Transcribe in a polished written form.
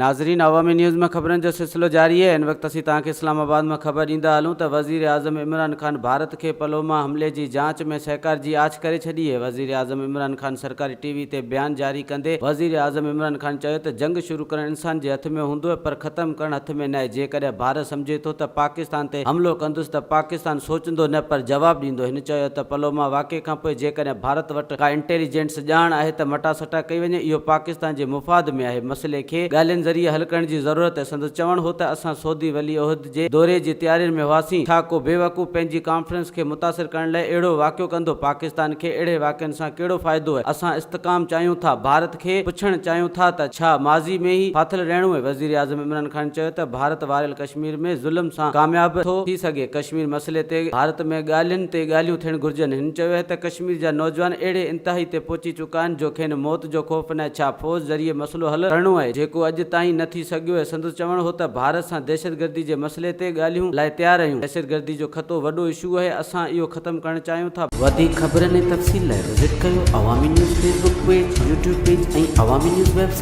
ناظرين عوامي نيوز ۾ خبرن جو سلسلو جاري آهي هن وقت اسين توهان کي اسلام آباد مان خبر ڏيندا هلون ته وزيراعظم عمران خان ڀارت کي پلوما حملي جي جاچ ۾ سهڪار جي آڇ ڪري ڇڏي آهي وزيراعظم عمران خان سرڪاري ٽي وي تي بيان جاري ڪندي وزيراعظم عمران خان چيو ته جنگ شروع ڪرڻ انسان جي هٿ ۾ هوندو آهي پر ختم ڪرڻ هٿ ۾ ناهي جيڪڏهن ڀارت سمجهي ٿو ته پاڪستان تي حملو ڪندس ته پاڪستان سوچندو نه پر جواب ڏيندو هن چيو ته پلوما واقعي کانپوء جيڪڏهن ڀارت وٽ ڪا انٽيليجنس ڄاڻ آهي ته مٽاسٽا ڪئي وڃي اهو پاڪستان جي مفاد ۾ آهي، مسئلي کي ڳالهين ذريعي حل ڪرڻ جي ضرورت آهي، سندس چوڻ هو ته اسان سعودي ولي عهد جي دوري جي تيارين ۾ هئاسين، ڇا ڪو بيوقوف پنهنجي ڪانفرنس کي متاثر ڪرڻ لاء اهڙو واقعو ڪندو، پاڪستان کي اهڙي واقعن سان ڪهڙو فائدو آهي، اسان استحڪام چاهيون ٿا، ڀارت کي پڇڻ چاهيون ٿا ته ڇا ماضي ۾ ئي ڦاٿل رهڻو آهي، وزيراعظم عمران خان چيو ته ڀارت واريل ڪشمير ۾ ظلم سان ڪامياب ٿو ٿي سگهي، ڪشمير مسئلي تي ڀارت ۾ ڳالهين تي ڳالهيون ٿيڻ گهرجن، هن چيو آهي ته ڪشمير جا نوجوان اهڙي انتهائي تي پهچي چڪا آهن جو کين موت جو خوف ناهي، ڇا فوج ذريعي مسئلو حل ڪرڻو آهي، جيڪو اڄ تائين نه ٿي سگهيو آهي، سندس چوڻ هو ته ڀارت سان دهشتگردي جي مسئلي تي ڳالهيون لاء تيار آهيون، دهشتگردي جو خطو وڏو اشو آهي، اسان اهو ختم ڪرڻ چاهيون ٿا. وڌيڪ خبرن ۽ تفصيل لاء وزٽ ڪيو Awami news Facebook page, YouTube page ۽ Awami news website.